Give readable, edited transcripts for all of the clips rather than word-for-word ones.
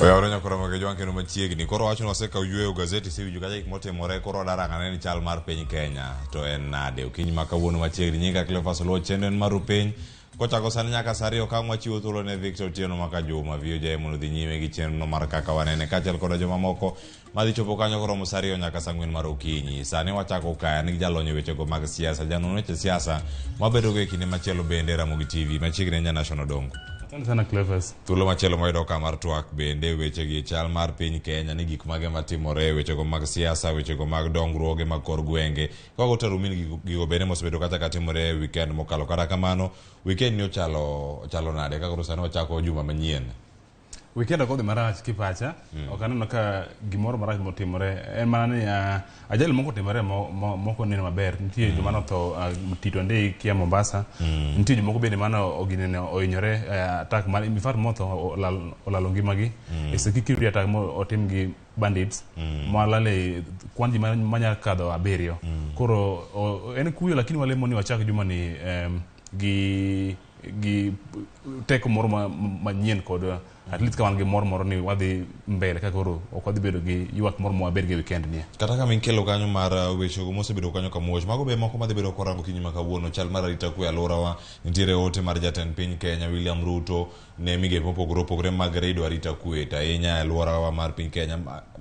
Oyawore nyakora mag jwang' kendo machiegni. Koro wach ni wasekawo yweyo gazeti isewinjo kacha gik motimore koro wadarang'ane ni chal mar piny Kenya to en nade. Okinyi ma kawuono machiegni nyinga Cleophas Oluoch chenro en maru piny. Kochako sani nyaka saa ariyo ka ang' wachiwo thuolo ne Victor Otieno maka Juma VOJ mondo odhi nyime gi chenro mar kaka wanene kaachiel koda jomamoko madhi chopo kanyo koromo saa ariyo nyaka saa ang'wen mar okinyi. Sani wachako kaya nigi jalony e wechego mag siasa, janon weche siasa mabedogo e kinde machielo bende Ramogi TV machiegni ahinya National Dongo. Asante sana Cleophas. Thuolo machielo mwayudo ka mar twak bende wechegi chal mar piny Kenya ni gik mage matimore wechego mag siasa, wechego mag dongruoge mag kor gwenge. Kwago tarumin gigo, gigo bende mosebedo kata ka timore e weekend mokalo. Kata kamano, weekend ni ochalo ochalo nade ka koro sani wachako juma manyien. Weekend ok odhi marach kipacha. Ok aneno ka gimoro marach motimore. En mana ni ajali moko otimore moko neno maber. Nitie joma notho Mtito Andei kia Mombasa. Nitie jomoko bende mane oginene ohinyore attack mar in fact motho olalo ngimagi. E security attack mo otim gi bandits malale kwan ji manya kadho abiriyo. Koro en kuyo lakini walemo ni wachak juma ni gi teko moro manyien kod at least ka wan gi mor moro ni wadhi mbele ka koro ok wadhi bedo gi ywak moro mwabed go e weekend ni. Kata kama ikelo kanyo mar wechego mosebedo kanyo kamuoch mago be moko madhi bedo korango kinyi ma kawuono chal mar arita kwe alworawa nitiere ote mar jatend piny Kenya William Ruto ne migepe mopogore opogore mag rido arita kwe to ahinya e alworawa mar piny Kenya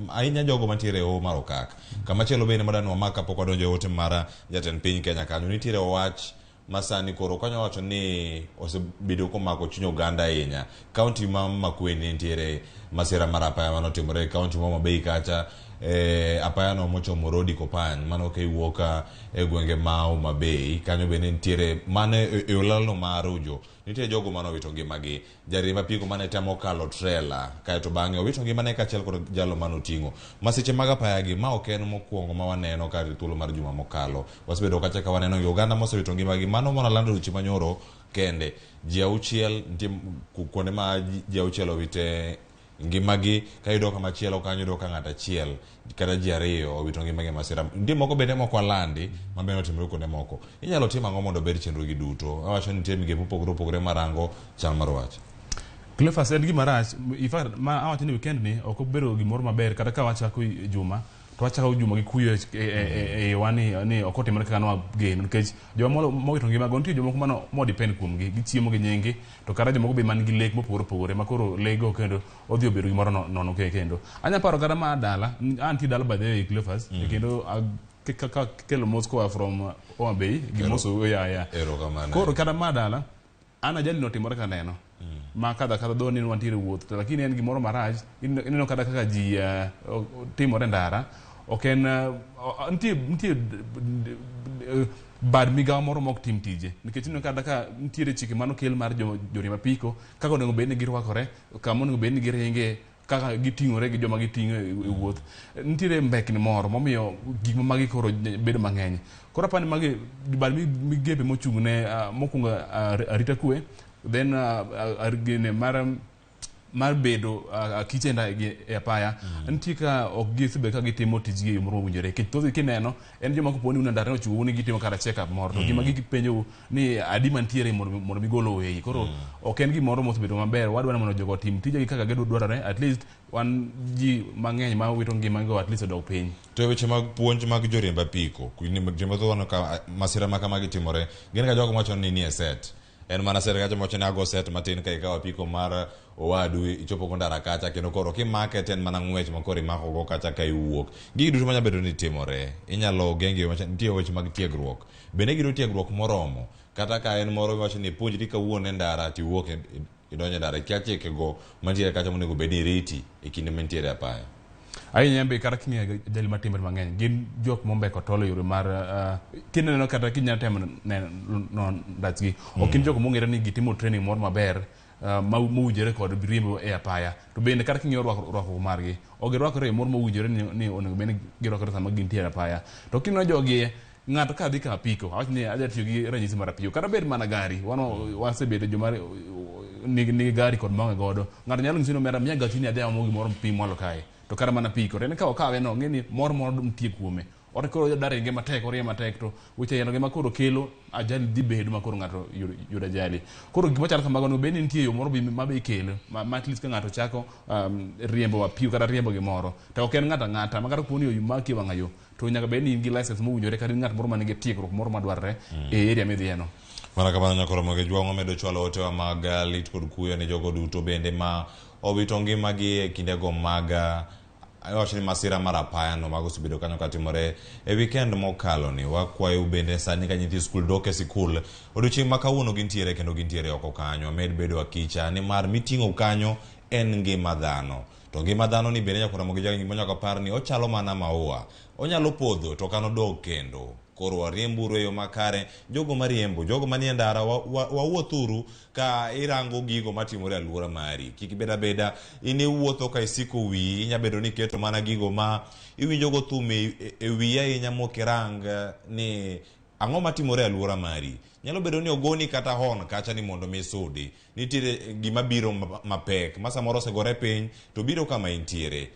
ahinya jogo mantiere e hoho mar Okak. Kamachielo bende madwa ni wamak kapok wadonjo e ote mar jatend piny Kenya kanyo nitiere wach ma sani koro ok anyal wacho ni osebedo komako chuny oganda ahinya. Kaunti ma Makueni nitiere masira mar apaya manotimore e kaunti ma Homa Bay kacha apaya no mochomo Rodi Kopany mano ka iwuok e gwenge ma Homa Bay kanyo bende nitiere mano e olalo ma Arujo nitie jogo mane owito ngimagi. Jariemb apiko mane temo kalo trela kaeto bang'e owito ngimane kaachiel kod jalo mane oting'o. Masiche mag apaya gi ma ok en mokwongo ma waneno ka thuolo mar juma mokalo. Wasebedo kacha ka waneno gi oganda mosewito ngimagi mano mana lando weche manyoro kende. Ji auchiel nitie kuonde ma ji auchiel owite ngimagi ka iyudo kama chielo kanyo iyudo ka ng'ato achiel kata ji ariyo owito ngimagi e masira. Nitie moko bende mok walandi ma bende otimore kuonde moko. Inyalo tim ang'o mondo ober chenro gi duto? Awacho ni nitie migepe mopogore opogore marango chal mar wach. Cleophas en gima rach. In fact, ma awacho ni weekend ni ok obedo gimoro maber kata ka wachako juma to wachako juma gi kuyo e iwa ni ok otimore kaka nwageno nikech joma mowito ngimago nitie jomoko mano mo depend kuomgi gichiemo gi nyinggi to kata jomoko be man gi lek mopogore opogore ma koro lego kendo odhi obedo gimoro nono kendo anya paro kata ma dala antie dala by the way Cleophas kendo kelo mos koa from Homa Bay gi mos ya koro kata ma dala an ajali notimore kaneno ma kadha kadha dho ni wantiere wuoth to lakini en gimoro marach ineno kata kaka ji timore ndara ok en nitie bad migawo moro mok tim tije nikech ineno kata ka nitiere chike manokel mar joriemb apiko kaka onego bed ni girwakore kama onego bed ni giringe kaka giting'ore gi joma giting'o e wuoth nitiere mbekni moro momiyo gik ma magi koro bedo mang'eny koro apani magi bad migepe mochung' ne mokwongo arita kwe then gine mar bedo akiche e apaya nitie ka ok gisebedo ka gitimo tijgi e yo moro mowinjore nikech thothgi kineno en joma kopo ni un e ndara ochuou ni gitimo kata check up moro to gima gipenjou ni adi mantiere mondo migol owegi koro ok en gimoro mosebedo maber wadwaro mondo jogo otim tijegi kaka gidwarore at least wan ji mang'eny ma wito ngimagi at least odog piny. To e weche mag puonj mag joriemb apiko, joma thoth waneno ka masira ma kamagi timore, gin ga jogo mawacho ni nie set. En mana set kacha mawacho ni ago set matin ka ikawo apiko mar owadu ichopo go ndara kacha kendo koro kimake to en mana ng'wech ma koro imako go kacha ka iwuok. Gigi duto manyalo bedo ni timore, inyalo geng' e yo macha, nitie weche mag tiegruok. Bende giyudo tiegruok moromo? Kata ka en moro miwacho ni ipuonjri kawuono e ndara tiwuok idonjo e ndara ikia chikego mantiere kacha monego bed ni iriti e kinde mantiere apaya. Ahinya be kata king'iyo ajali matimore mang'eny gin jok mombeko tol e yore mar kineno kata kinyalo temo neno ndachgi ok gin jok mong'ere ni gitimo training moro maber mowinjore kod riembo e apaya to bende kata king'iyo rwakruok margi ok girwakore e moro mowinjore ni onego bed ni girwakore sama gintie e apaya to kineno jogi ng'ato ka dhi ka apiko awach ni adwa tiyo gi ranyisi mar apiko kata bed mana gari wan wasebedo joma nigi gari kod maonge godo ng'ato nyalo nyisi ni omera miya gachi ni adhi aomo gimoro piny mwalo kae to kata mana apiko to en ka okawe no ng'e ni mor moro nitie kuome. Or koro da ringe matek, oringe matek to weche aina ma koro kelo ajali dhi bedo ma koro ng'ato yudo ajali. Koro gima chalo kamago onego bed ni nitie yo moro be ma be ikelo ma at least ka ng'ato chako riembo apiko kata riembo gimoro to ok en ng'ato ang'ata ma kata koponi omaki e wang'a yo to nyaka bed ni in gi license mowinjore kata in ng'at moro man gi tiegruok moro madwarore e area midhiyeno. Mana kamano nyakoro moge jwang' wamedo chwalo otewa mag lit kod kuyo ne jogo duto bende ma owito ngimagi e kindego mag iwacho ni masira mar apaya no mago osebedo kanyo katimore e weekend mokalo ni. Wakwayo bende sani ka nyithi skul dok e sikul odiochieng' ma kawuono gintiere kendo gintiere oko kanyo, med bedo akicha nimar miting'o kanyo en ngima dhano. To ngima dhano ni bende nyaka Ramogi Jwang' gima nyaka par ni ochalo mana maua, onyalo podho to ok anodog kendo. Koro wariemburu e yo makare, jogo mariembo, jogo manie ndara, wawuothuru ka irango gigo matimore e alwora mari. Kik ibed abeda in iwuotho ka isiko wiyi, inya bedo ni iketo mana gigo ma iwinjo go thum e wiyi ahinya mok irang ni ang'o matimore e alwora mari. Nyalo bedo ni ogoni kata hon kacha ni mondo mi isudi. Nitiere gima biro mapek ma samoro osegore piny to biro kama intiere.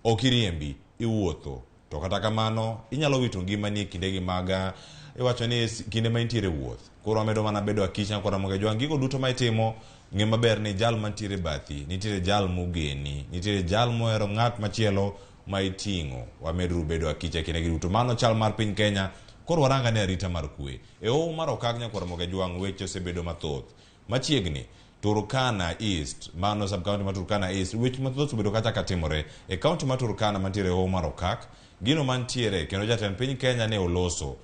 Ok iriembi, iwuotho. To kata kamano, inyalo wito ngimani e kindegi mag iwacho ni kinde ma intiere wuoth. Koro wamedo mana bedo akicha kod Ramogi Jwang'. Gigo duto ma itimo, ng'e maber ni jal mantiere bathi, nitiere jal mogeni, nitiere jal mohero ng'at machielo ma iting'o. Wameduru bedo akicha e kindegi duto. Mano chal mar piny Kenya. Koro warang ane arita mar kwe. E hoho mar okak nyakwar Ramogi Jwang' weche osebedo mathoth. Machiegni, Turkana East, mano sub county ma Turkana East, weche mathoth osebedo kacha katimore e county ma Turkana mantiere e hoho mar okak. Gino mantiere kendo jatend piny Kenya ne oloso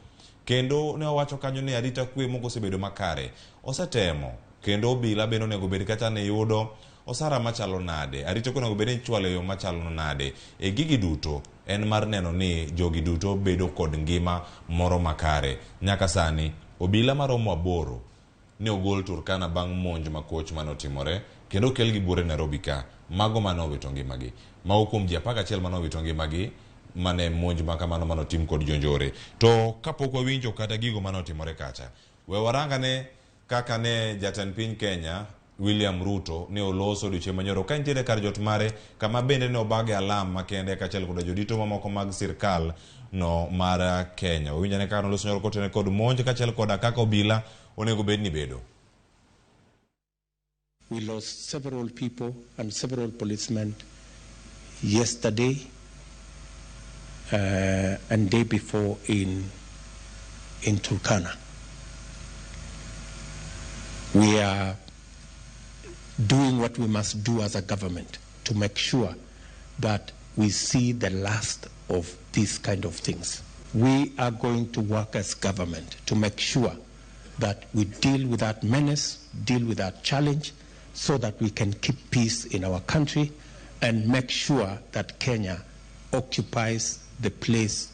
kendo ne owacho kanyo ni arita kwe moko osebedo makare. Osetemo kendo obila bende onego bed kacha ni yudo osara machalo nade, arita kwe onego bed ni ichwalo e yo machalo nade. E gigi duto en mar neno ni jogi duto bedo kod ngima moro makare. Nyaka sani obila maromo 8 ne ogol Turkana bang' monj makoch mane otimore kendo okelgi buore Nairobi ka, mago mane owito ngimagi. Mago kuom ji 11 mane owito ngimagi mane monj makamano mane otim kod jonjore. To kapok wawinjo kata gigo mane otimore kacha, we warangane kaka ne jatend piny Kenya William Ruto ne oloso odiochieng' manyoro ka nitiere kar jot mare kama bende ne obage alam makende kaachiel koda jodito mamoko mag sirkal no mar Kenya. Wawinjo ane kaka noloso nyoro kotenore kod monj kaachiel koda kaka obila onego bed ni bedo. We lost several people and several policemen yesterday and day before in Turkana. We are doing what we must do as a government to make sure that we see the last of these kind of things. We are going to work as government to make sure that we deal with that menace, deal with that challenge, so that we can keep peace in our country and make sure that Kenya occupies the place,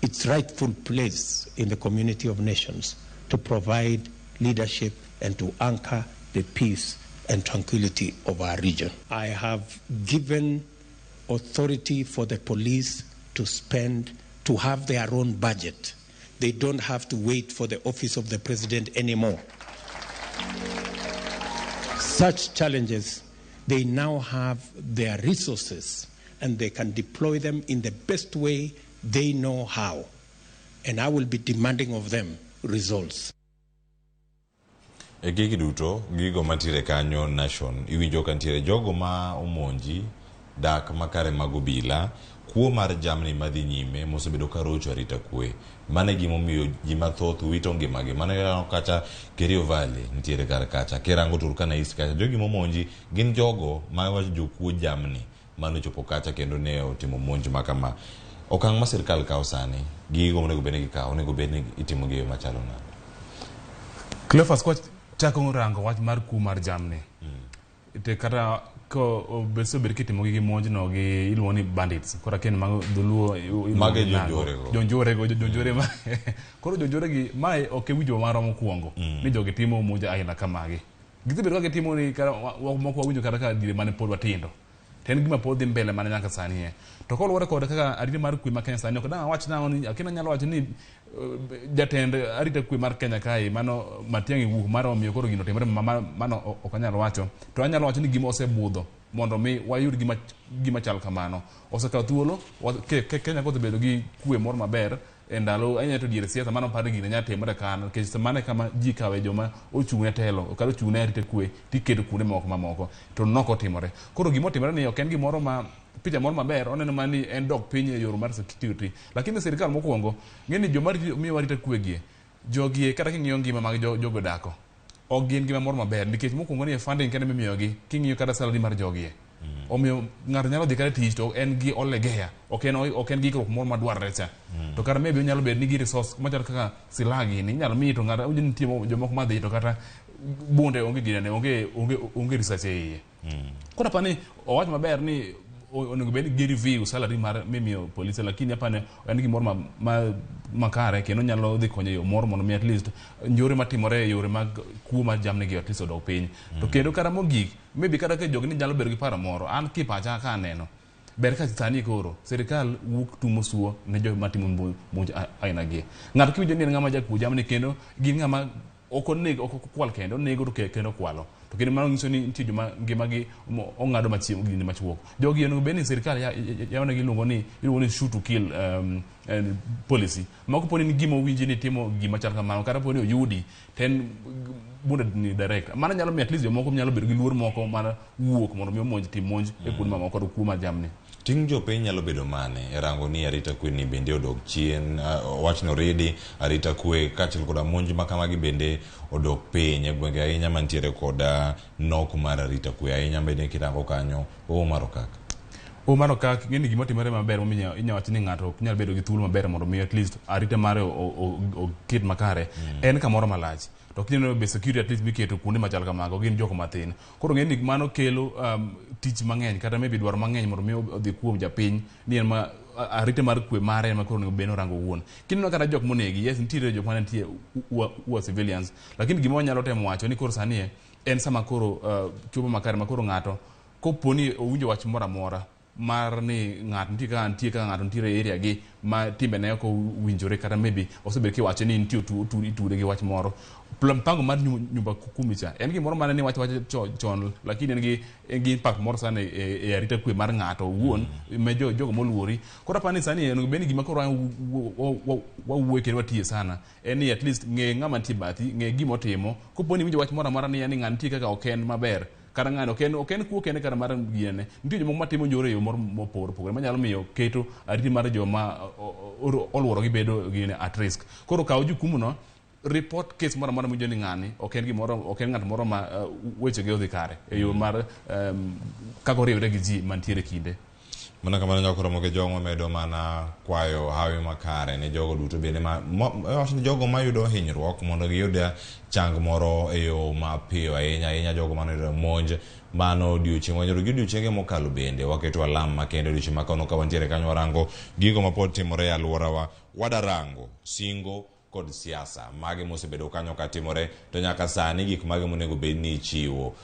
its rightful place in the community of nations, to provide leadership and to anchor the peace and tranquility of our region. I have given authority for the police to spend, to have their own budget. They don't have to wait for the office of the president anymore. Such challenges, they now have their resources and they can deploy them in the best way they know how. And I will be demanding of them results. E gigi duto, gigo mantiere kanyo Nation, iwinjo ka nitiere jogo ma omonji, dak makare mag obila, kuo mar jamni madhi nyime mosebedo ka rocho arita kwe. Mano e gimomiyo ji mathoth wito ngimagi. Mano irango kacha Kerio Valley nitiere kar kacha, kirango Turkana East kacha, jogi momonji gin jogo ma wacho jokuo jamni mane ochopo kacha kendo ne otimo monj ma kama. Okang' ma sirkal kawo sani, gigo monego bed ni gikawo, onego bed ni itimo gi e yo machalo nade? Cleophas, kwa chako rango wach mar kuo mar jamni, te kata ko osebed kitimo gi monj no gi iluongo ni bandits. Koro akia ni mago dholuo iluongo Mago e ni nang'o? jonjore go. Jonjore go, jonjore ma koro jonjore gi mae ok e winjo marwa mokwongo ni jogi timo monj aina kamagi. Gisebedo ka gitimo ni kata moko wawinjo kata ka diere mane pod watindo. To en gima pod dhi mbele mana nyaka sani e. To koluwore kod kaka arita mar kwe ma Kenya sani, ok dang' awach nang'o ni akia anyalo wacho ni jatend arita kwe mar Kenya kae mano Matiang'i wuok mar omiyo koro gino otimore mano ok anyal wacho. To anyalo wacho ni gima osebudho mondo mi wayud gima gima chal kamano. Osekawo thuolo Kenya kosebedo gi kwe moro maber e ndalo ahinya to diere siasa mano paro gini nyalo timore kano nikech mano e kama ji kawe joma ochung' ne telo kata ochung' ne arita kwe tiketo kuonde moko mamoko to nok otimore. Koro gima otimore ni ok en gimoro ma picha moro maber oneno mana ni en dok piny e yor mar security lakini sirikal mokwongo ng'e ni joma miyowa arita kwe gie jogie kata king'iyo ngima mag jogo dako ok gin ngima moro maber nikech mokwongo ni e funding kende mimiyogi king'iyo kata salary mar jogie omiyo ng'ato nyalo dhi kata tich to en gi olegea ok en gi ikruok moro madwarre cha to kata maybe onyalo bedo ni gi resource machalo kaka silaha gini inyalo miyi to ng'ato awinjo ni nitie jomoko madhi to kata bunde onge ginene onge research e iye. Koro apani owach maber ni onego bed ni gi review salary mar mimiyo polise lakini apani en gimoro ma makare kendo nyalo dhi konyo e yo moro mondo mi at least njore matimore e yore mag kuo mar jamni gi at least odok piny. To kendo kata mogik maybe kata ka jogi ni nyalo bedo gi paro moro an kipacha ka aneno ber ka sani koro sirikal wuok tumo suo ne joma timo monj aina gi. Ng'ato kiwinjo ni en ng'ama jakuo jamni kendo gin ng'ama ok onego ok okwal kendo onego to kendo okwalo to kendo mano nyiso ni nitie joma ngimagi ong'ado machiemo gini machuok. Jogi onego bed ni sirikal yawonegi iluongo ni shoot to kill policy ma kopo ni en gima owinji ni timo gima chal kamano kata po ni oyudi to en bunde ni direct mano nyalo miyo at least jomoko nyalo bedo gi luor moko mar wuok mondo mi omonj tim monj e kuonde mamoko to kuo mar jamni. Ting' jopiny nyalo bedo mane e rango ni arita kwe ni bende odok chien wachno ridi arita kwe kaachiel koda monj ma kamagi bende odok piny e gwenge ahinya mantiere koda nok mar arita kwe ahinya bende kirango kanyo Hoho mar Okak. Hoho mar Okak ng'eni gima timore maber momiyo inyalo wach ni ng'ato ok nyal bedo gi thuolo maber mondo mi at least arita mare oket makare en kamoro malach to kineno be security at least miketo kuonde machal kamago gin jok mathin. Koro ng'eni mano kelo tich mang'eny kata maybe dwaro mang'eny mondo mi odhi kuom japiny ni en ma arita mar kwe mare ema koro onego bed ni orango owuon. Kineno kata jok monegi yes nitiere jok mane nitie who are civilians lakini gima wanyalo temo wacho ni koro sani en sama koro chopo makare ma koro ng'ato kopo ni owinjo wach moro amora mar ni ng'ato nitie kaka ng'ato nitiere e area gi ma timbene ok owinjore kata maybe osebedo kiwacho ni nitie itude gi wach moro mpango mar nyumba kumi cha en gimoro mane ni wach wach chon lakini en gi impact moro sana e arita kwe mar ng'ato owuon me jogo moluori. Koro apani sani onego bed ni gima koro wawuoye kendo watiye sana en ni at least ng'e ng'ama nitie bathi ng'e gima otimo kopo ni iwinjo wach moro amora ni yani ng'ani nitie kaka ok en maber kata ng'ani ok en kuo kende kata mar ginene nitie jomoko matimo njore e yo moro mopogore opogore manyalo miyo keto arita mar joma oluorogi bedo gine at risk. Koro kaw jukumu no report case moro amora miwinjo ni ng'ani ok en gimoro ok en ng'at moro ma wechege odhi kare e yo mar kaka oriwre gi ji mantiere kinde. Mana kamano nyako romo gi jong'o medo mana kwayo hawi makare ne jogo duto bende ma wacho ni jogo mayudo hinyruok mondo giyud chang moro e yo mapiyo ahinya ahinya jogo manoyudo monj mano odiochieng' wanyoro gi odiochienge mokalo bende waketo alam makende odiochieng' makono ka wantiere kanyo warango gigo mapod timore e alworawa wadarango singo kod siasa mage mosebedo kanyo katimore to nyaka sani gik mage monego bed ni ichiwo.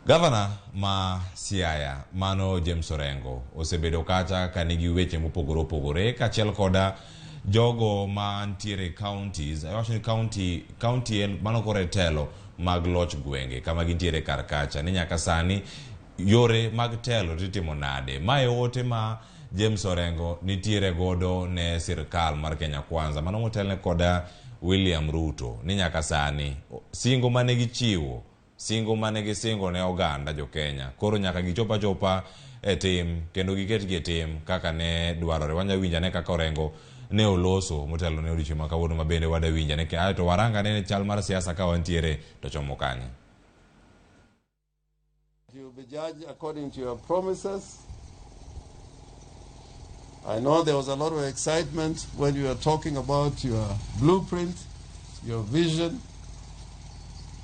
Gavana ma Siaya mano James Orengo osebedo kacha ka nigi weche mopogore opogore kaachiel koda jogo mantiere counties awacho ni county en mano koro e telo mag loch gwenge kama gintiere kar kacha ni nyaka sani yore mag telo titimo nade. Mae ote ma James Orengo nitiere godo ne sirkal mar Kenya Kwanza mano motelne koda William Ruto ni nyaka sani singo mane gichiwo singo mane gisingo ne oganda jo Kenya koro nyaka gichop achopa e tim kendo giketgi e tim kaka ne dwarore. Wanya winjo ane kaka Orengo ne oloso motelo ne odiochieng' ma kawuono ma bende wada winjo ane aeto warang ane chal mar siasa ka wantiere to chomo kanye. You will be judged according to your promises. I know there was a lot of excitement when you were talking about your blueprint, your vision,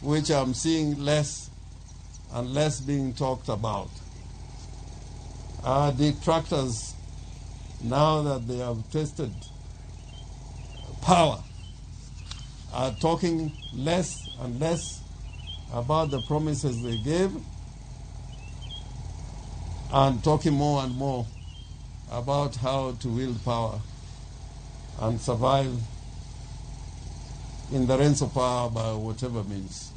which I'm seeing less and less being talked about. Our detractors, now that they have tasted power, are talking less and less about the promises they gave and talking more and more about how to wield power and survive in the reigns of power by whatever means.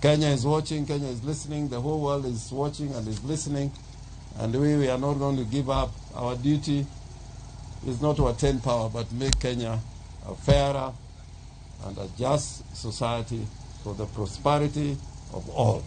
Kenya is watching, Kenya is listening, the whole world is watching and is listening, and we are not going to give up. Our duty is not to attain power, but make Kenya a fairer and a just society for the prosperity of all.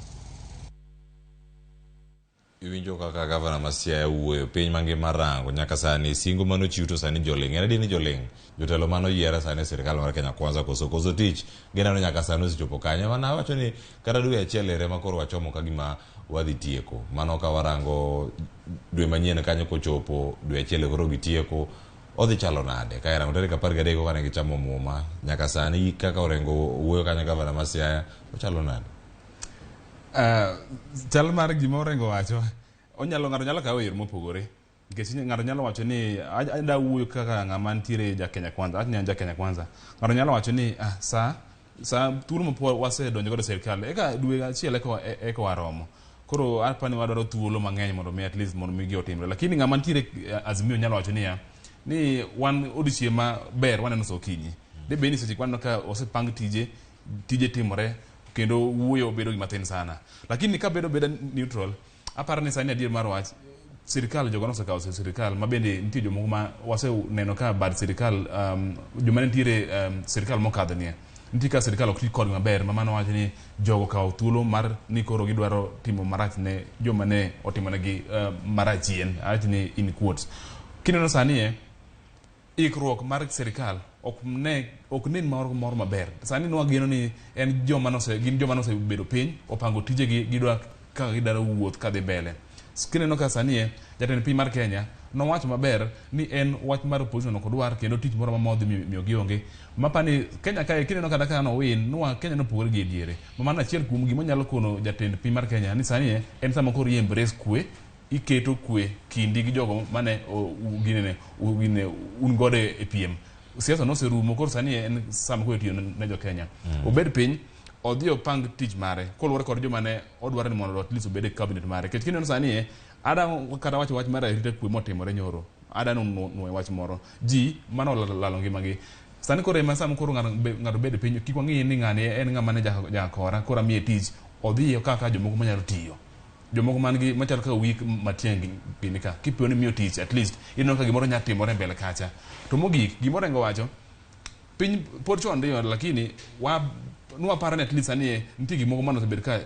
Iwinjo kaka gavana ma Siaya wuoyo piny mangima rango nyaka sani singo manochiw to sani joling'. En adier ni joling' jotelo manoyier sani e sirikal mar Kenya Kwanza koso tich gineno nyaka sani osechopo kanye. Mana wacho ni kata dwe achiel ere ma koro wachomo ka gima wadhi tieko. Mano ka warango dwe manyien kanyo kochopo dwe achiel koro gitieko odhi chalo nade ka irango tarik 13 koka ne gichamo muma nyaka sani kaka Orengo wuoyo kanyo gavana ma Siaya ochalo nade. Chal mar gima Orengo wacho onyalo ng'ato nyalo kawe e yor mopogore nikech ng'ato nyalo wacho ni ada wuoyo kaka ng'ama nitiere ja Kenya Kwanza, awach ni an ja Kenya Kwanza. Ng'ato nyalo wacho ni sa thuolo ma wasedonjo godo e sirikal eka dwe achiel eka waromo. Koro apani wadwaro thuolo mang'eny mondo mi at least mondo mi gi otimre. Lakini ng'ama nitiere Azimio nyalo wacho niya ni wan odiochieng' maber waneno sa okinyi. Debed ni seche waneno ka osepang tije timore kendo wuoyo bedo gima tin sana. Lakini ka bedo beda neutral, aparo ni sani adier mar wach sirikal jogo nosekawo sirikal ma bende nitie jomoko ma waseneno ka bad sirikal joma nitiere sirikal mokadho nie nitie ka sirikal ok ti kodgi maber ma mano wacho ni jogo kawo thuolo mar ni koro gidwaro timo marach ne joma ne otimonegi marach chien, awach ni in quotes. Kineno sani ikruok mar sirikal ok nen moro maber. Sani nwageno ni en joma nose gin joma nosebedo piny opango tijegi gidwa kaka gidwaro wuoth kadhi mbele. Kineno ka sani jatend piny mar Kenya nowacho maber ni en wach mar opposition ok odwar kendo tich moro ma odhi miyo gionge. Mapani Kenya kae kineno kata ka nowin nwa Kenya nopogore gi diere. Mano achiel kuom gima nyalo kono jatend piny mar Kenya ni sani en sama koro i embrace kwe, iketo kwe kindi gi jogo mane ginene un godo e piem. Siasa noserumo koro sani en sama koro itiyo ne jo Kenya. Obed piny odhi opang tich mare koluwore kod joma ne odwaro ni mondo at least obed e cabinet mare. Nikech kineno sani ada kata wacho wach mar arita kwe motimore nyoro, ada nuoyo wach moro. Ji mano olalo ngimagi. Sani koro ema sama koro ng'ato bed piny kik wang'i ni ng'ani en ng'ama ne jakora koro amiye tich odhi kaka jomoko manyalo tiyo. Jomoko man gi machalo kaka Wik Matiang'i gini ka kipiyo ni miyo tich at least ineno ka gimoro nyalo timore mbele kacha. To mogik gima Orengo wacho piny pod chon ndiyo lakini nwaparo ni at least sani nitie gimoko mane osebet ka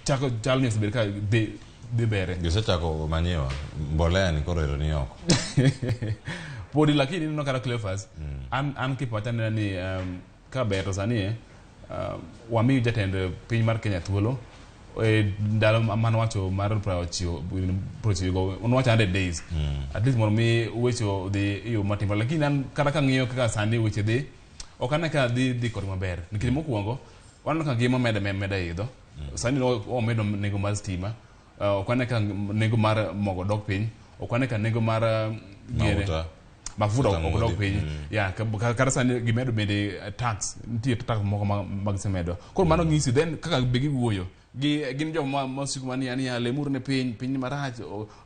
chako chal ni osebet ka dhi bere. Gisechako manyiwa mbolea ni koro ero ni oko. Podi lakini ineno kata Cleophas an kipacha aneno ni ka ber to sani wamiyo jatend piny mar Kenya thuolo ndalo mane wacho mar 90 nowacho 100 days at least mondo mi weche odhi e yo matimore. Lakini an kata kang'iyo kaka sani weche dhi ok ane ka dhi kodgi maber nikech mokwongo waneno ka ngima meda idho. Sani omedo nengo mar stima, ok ane ka nengo mar mogo dok piny, ok ane ka nengo mar mafuta ok dok piny. Ya kata sani gimedo bende tax, nitie tax moko mag gisemedo. Koro mano ng'isi then kaka be giwuoyo gin joma mosiko mani ani lemur ne piny marach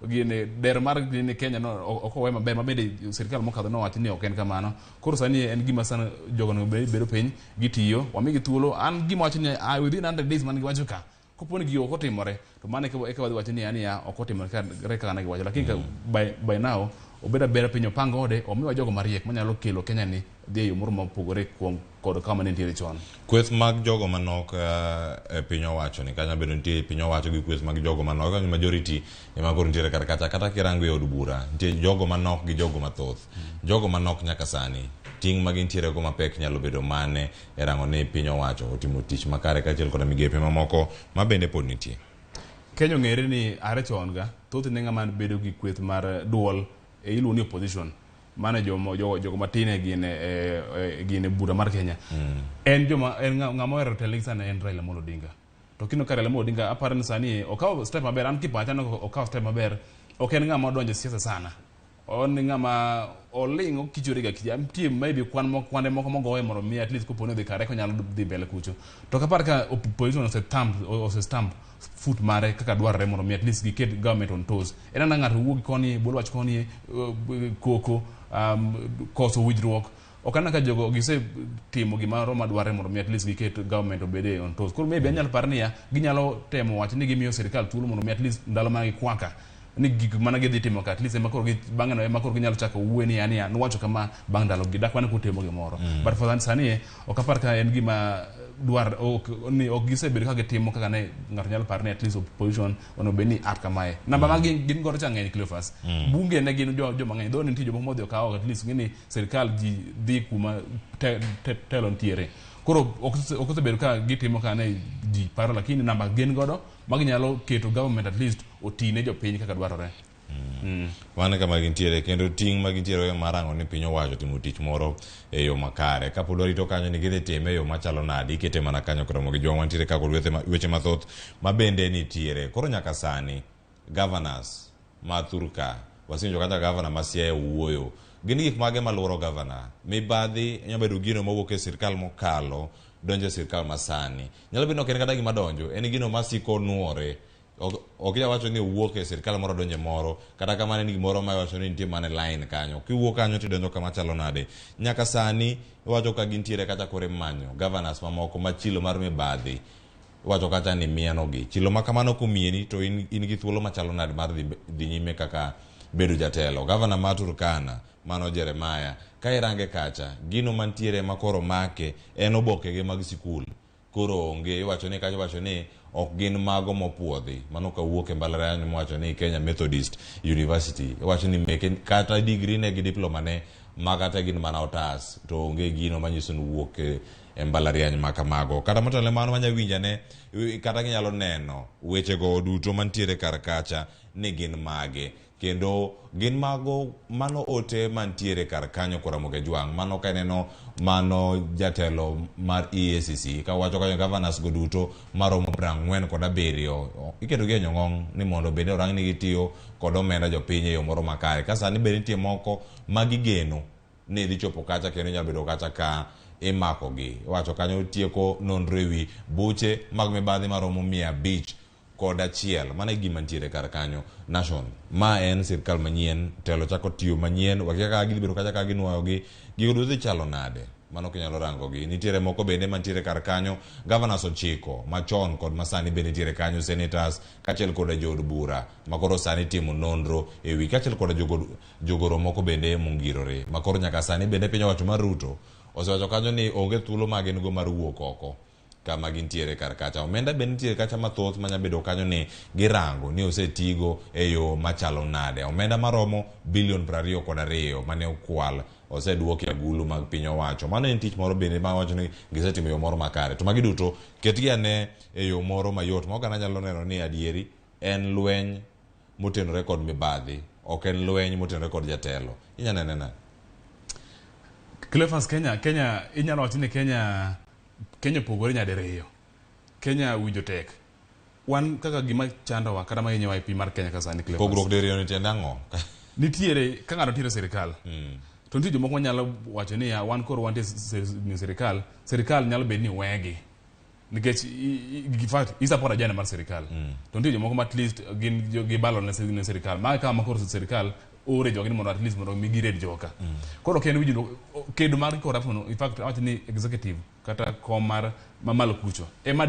gine der mar gine Kenya no ok owe maber ma bende sirikal mokadho nowacho ni ok en kamano. Koro sani en gima sana jogo onego bedo piny gitiyo wamigi thuolo. An gima wacho ni within 100 days man giwacho ka kopo ni gigo ok otimore to mano eka wadhi wacho ni ani ok otimore kaka ne giwacho. Lakini by now obed abeda piny opang ode omiwa jogo mariek manyalo kelo Kenya ni dhi e yo moro mopogore kuom kod kama ne nitiere chon. Kweth mag jogo manok e piny owacho ni kanya bedo nitie piny owacho gi kweth mag jogo manok kanyo majority ema koro nitiere kar kacha kata kirango e od bura nitie jogo manok gi jogo mathoth. Jogo manok nyaka sani ting' ma gintiere go mapek nyalo bedo mane e rango ni piny owacho otimo tich makare kaachiel kod migepe mamoko ma bende pod nitie. Kenya ong'ere ni are chon ga thothne ng'ama bedo gi kweth mar duol iluongo ni opposition. Mano jogo matin e gin bura mar Kenya. En joma en ng'ama ohero telo sana en Raila Amolo Odinga. To kineno ka Raila Amolo Odinga aparo ni sani okawo step maber, an kipacha ni okawo step maber, ok en ng'ama odonjo e siasa sana. On ng'ama oling' okichore ga kicha. Nitie maybe kwan moko kwande moko mogoye mondo mi at least kopo ni odhi kare eka onyalo dhi mbele kucho. To kapar ka opposition ose stamp foot mare kaka dwarore mondo mi at least giket government on toes. En ana ng'ato wuog koni, bol wach koni, koko, koso winjruok. Ok aneno ka jogo gise timo gimoro madwarre mondo mi at least giket government obed e on toes. Koro maybe anyalo paro niya, ginyalo temo wacho ni gimiyo sirikal thuolo mondo mi at least ndalo ma gikwaka ni gik mana gidhi timo ka at least ema koro gi bang'e no ema koro ginyalo chako wuoyo niya niya nuwacho kama bang' ndalo gi dak mana kutimo gimoro. But for sani e, ok apar ka en gima dwar ok ni ok gisebedo ka gitimo kaka ne ng'ato nyalo paro ni at least opposition onego bed ni at kamae. Namba ma gin gin godo cha ng'eny Cleophas. Bunge ne gin jo joma ng'eny. Though nitie jomoko modhi okawo at least ng'e ni sirikal ji dhi kuma te, te, telo nitiere. Koro ok ok osebedo ka gitimo kaka ne ji paro lakini namba gin godo ma ginyalo keto government at least oti ne jopiny kaka dwarore. Mano kama gintiere kendo ting' ma gintiere mar rango ni piny owacho timo tich moro e yo makare. Kapod warito kanyo ni gidhi time e yo machalo nade, ikete mana kanyo koromo gi jwang' wantiere ka kod weche mathoth ma bende nitiere. Koro nyaka sani, governors ma thurka, wasewinjo kata governor ma Siaya wuoyo. Gin gik mage maluoro governor? Mibadhi nyalo bedo gino mawuok e sirkal mokalo donjo e sirkal masani. Nyalo bedo ni ok en kata gima donjo, en gino masiko nuore. Ok inyal wacho ni owuok e sirkal moro odonjo e moro, kata kamano en gimoro ma iwacho ni nitie mana e line kanyo. Kiwuok kanyo tidonjo kama chalo nade. Nyaka sani iwacho ka gintiere kata koro imanyo governors mamoko ma chilo mar mibadhi iwacho kata ni mienogi. Chilo ma kamano komieni to in, in gi thuolo machalo nade mar dhi, dhi nyime kaka bedo jatelo. Governor ma Turkana mano Jeremiah, ka irange kacha, gino mantiere ma koro make en obokege mag sikul. Koro onge, iwacho ni kacha iwacho ni ok gin mago mopuodhi. Mano kawuok e mbalariany miwacho ni Kenya Methodist University. Iwacho ni meke kata degree ne gi diploma ne maga te gin mana otas to onge gino manyiso ni wuok e mbalariany ma kamago. Kata motelo ne mano wanya winjo ane kata ginyalo neno wechego duto mantiere kar kacha ni gin mage. Kendo gin mago mano ote mantiere kar kanyo Ramogi Ajwang'. Mano ka ineno mano jatelo mar EACC ka wacho kanyo governors go duto maromo 47 iketo gi e nyong'ong' ni mondo bende orang ni gitiyo kod omenda jopiny e yo moro makare. Ka sani be nitie moko ma gigeno ni dhi chopo kacha kendo inyalo bedo kacha ka imakogi. Iwacho kanyo tieko nonro ewi buche mag mibadhi maromo 501. Mano e gima nitiere kar kanyo. Nation, ma en sirkal manyien, telo chako tiyo manyien, wakia kaka gidhi bedo kacha ka ginuoyogi, gigo duto dhi chalo nade? Mano kinyalo rango gi. Nitiere moko bende mantiere kar kanyo, governors 9 machon kod masani bende nitiere kanyo, senators kaachiel koda jood bura makoro sani timo nonro ewi kaachiel koda jogoro moko bende mongirore. Makoro nyaka sani bende piny owacho mar Ruto osewacho kanyo ni onge thuolo ma gin go mar wuok oko kama gintiere kar kacha. Omenda bende nitiere kacha mathoth manya bedo kanyo ni girango ni osetigo e yo machalo nade. Omenda maromo bilion 22 mane okwal oseduoki e agulu mag piny owacho. Mano en tich moro bende ma wacho ni gisetimo e yo moro makare. To magi duto ketgi ane e yo moro mayot ma oganda nyalo neno ni adieri en lweny motenore kod mibadhi, ok en lweny motenore kod jatelo. Inya nene nade? Cleophas, Kenya inyalo wacho ni Kenya opogore nyadiriyo. Kenya winjo tek. Wan kaka gima chandowa kata mahinyowa e piny mar Kenya ka sani Cleophas. Pogruok diriyo ni tiende ang'o? Nitiere ka ng'ato nitiere e sirikal to nitie jomoko manyalo wacho niya wan koro wantie e sirikal, sirikal nyalo bedo ni wegi nikech in fact i support agenda mar sirikal. To nitie jomoko ma at least gin gibalo ne sirikal. Ma kama koro sirikal ore jogi ni mondo at least mondo mi gired joka. Koro ok en winjruok kedo mar corruption in fact awacho ni executive kata kom mar mamalo kucho ema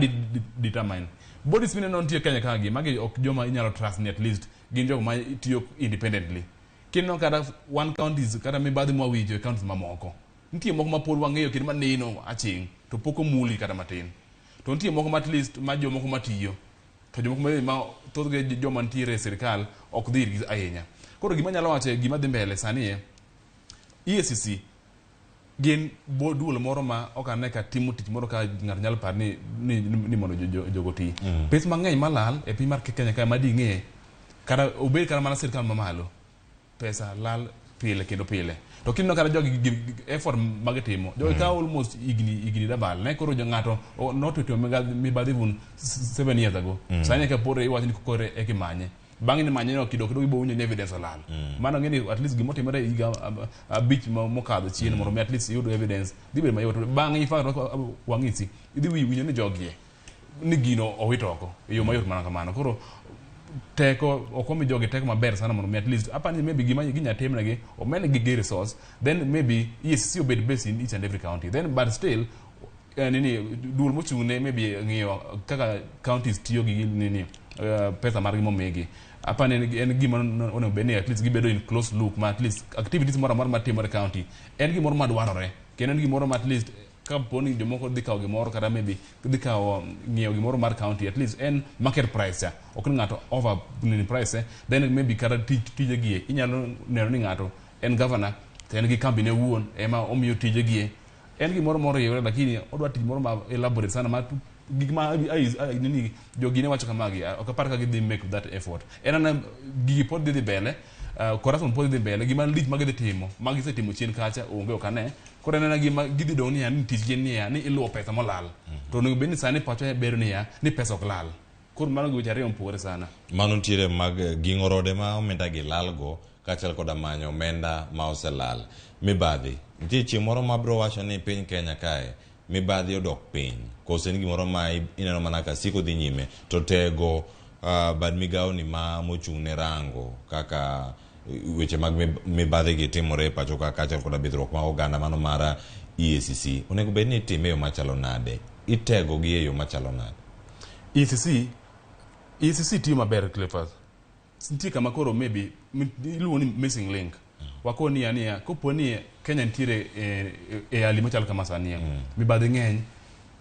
determine. Bodies mineno nitie Kenya ka gi magi ok joma inyalo trust ni at least gin jogo ma tiyo independently. Kineno kata one counties kata mibadhi mwawinjo e counties mamoko. Nitie moko ma pod wang'eyo kendo maneno aching' to pok omuli kata matin. To nitie moko ma at least ma jomoko matiyo to jomoko ma thothgi joma nitiere e sirikal ok dhi irgi ahinya. Koro gima anyalo wacho e gima dhi mbele sani e EACC gin duol moro ma ok ane ka timo tich moro ka ng'ato nyalo paro ni mondo jogo oti. Pes mang'eny malal e piny mar Kenya ka ma ding'e kata obed kata mana sirikal mamalo pesa lal pile kendo pile. To kineno kata jogi effort magitimo, jogi kawo almost higni dabal. Ne koro jo ng'ato notimo mibadhi even 7 years ago. Sani eka pod iwacho ni koro eka imanye. Bang'e ni manye no kido kido ibo winjo ni evidence olal. Mano ng'e ni at least gimotimore higa 5 mokadho chien mondo mi at least iyud evidence dhi bedo mayot. Bang'e in fact wang'isi idhi winjo ni jogie ni gino owit oko e yo mayot mana kamano. Koro Teko ok omi jogi teko maber sana mondo mi at least apani maybe gima ginya timnegi omednegi gi resource, then maybe EACC obed based in each and every county, then but still nini duol mochung' ne maybe ng'iyo kaka counties tiyo gi nini pesa margi momigi. Apani en gima onego bed ni at least gibedo in close loop ma at least activities moro amora matimore e county en gimoro madwarore kendo en gimoro ma at least kapo ni jomoko dhi kawo gimoro kata maybe dhi kawo ng'iewo gimoro mar county, at least en market price cha, ok ni ng'ato over nini price then maybe kata tij tije gie inyalo neno ni ng'ato en governor to en gi kambi ne owuon ema omiyo tije gie. En gimoro moriwre, lakini odwa tich moro ma elaborate sana ma gik ma nini jogi ne wacho kamagi. Ok apar ka gidhi make that effort. En ana gigi pod dhi mbele, corruption pod dhi mbele. Gima lich ma gidhi timo ma gisetimo chien kacha onge, ok ane. Koro en ana gima gidhi dong' niya ni tijgi en niya ni iluwo pesa molal, to onego bed ni sani pacho bedo niya ni pesa ok lal. Koro mano weche ariyo mopogore sana. Mano nitiere mag ging'o rode ma omenda gi lalgo kaachiel koda manyo omenda ma oselal. Mibadhi nitie chieng' moro ma biro wacho ni piny Kenya kae mibadhi odok piny, koso en gimoro ma ineno mana ka siko dhi nyime to tego bad migawo ni ma mochung' ne rango kaka weche mag mibadhi gi timore e pacho ka kaachiel koda bidhruok mag oganda, mano mar EACC, onego bed ni itime e yo machalo nade, itego gi e yo machalo nade? EACC tiyo maber. Cleophas, nitie kama koro maybe iluongo ni missing link. Wako niya niya kopo ni Kenya nitiere e hali machalo kama sani, mibadhi ng'eny,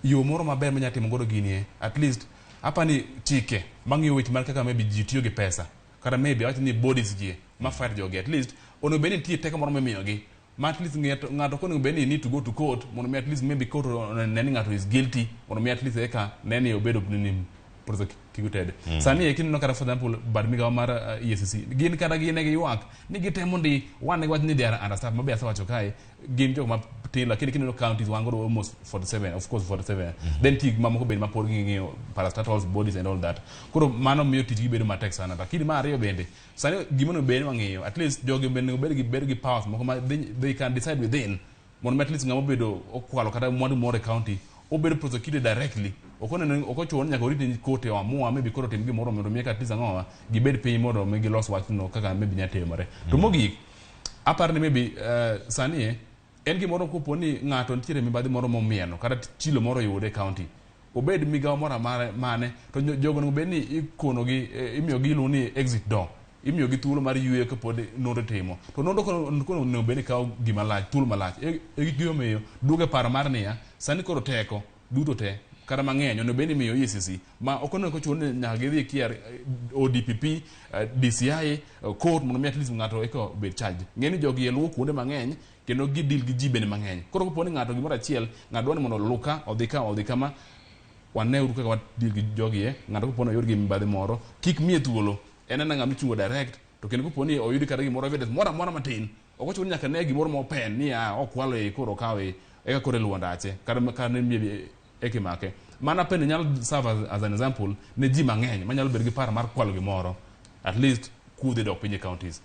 yo moro maber manya timo godo gini at least apani chike mang'iyo weche mar kaka maybe ji tiyo gi pesa kata maybe awach ni bodies gi ma fight jogi, at least onego bed ni nitie teko moro mimiyogi ma at least ng'ato ok onego bed ni need to go to court mondo mi at least maybe court one ni ng'ato is guilty mondo mi at least eka ne ni obedo nini prosecuted. Sani eki ineno kata for example bad migawo mar EACC gin kata gin ne giywak ni gitemo ndi wan ne giwacho ni they are understaffed. Mabe asewacho kae gin jok matin, lakini kineno counties wan godo almost 47, of course 47, then nitie gik mamoko bende mapod ging'iyo, parastatals bodies and all that. Koro mano miyo tijgi bedo matek sana. Lakini mar ariyo bende sani gima onego bed ni wang'iyo, at least jogi bende onego bed gi powers moko ma they can decide within mondo mi at least ng'ama obedo okwalo kata mwandu moro e county obedo prosecuted directly. Ok oneno ok ochuno ni nyaka orit ni court oamua maybe koro otim gimoro mondo mi eka at least ang'owa gibed piny mondo mi gilos wachno kaka maybe nya timore. To mogik aparo ni maybe sani en gimoro kopo ni ng'ato nitiere mibadhi moro momieno kata chilo moro oyude e county, obed migawo moro amara mane to jogo onego bed ni ikonogi imiyogi iluongo ni exit door, imiyogi thuolo mar yweyo kapod nonro timo. To nonro koro onego bed ni kawo gima lach, thuolo malach. E gimomiyo duogo e paro mar niya sani koro teko duto te kata mang'eny onego bed ni imiyo EACC ma ok onego ochuno ni nyaka gidhi KRA, ODPP, DCI, court mondo mi at least ng'ato eka obed charged. Ng'e ni jogi luwo kuonde mang'eny kendo gi deal gi ji bende mang'eny. Koro kopo ni ng'ato gimoro achiel ng'ato dwaro ni mondo oluw ka odhi ka odhi kama, waneuru kaka wa deal gi jogi e ng'ato kopo ni oyud gi mibadhi moro kik miye thuolo, en ena ng'ama ichungo direct. To kendo kopo ni oyud kata gimoro, evidence moro amora matin, ok ochuno ni nyaka ne gimoro mopen ni a okwalo e koro okawe eka koro iluwo ndache kata ne eka imake. Mana pende nyalo serve as an example ne ji mang'eny manyalo bedo gi paro mar kwalo gimoro, at least kuo dhi dok piny e counties.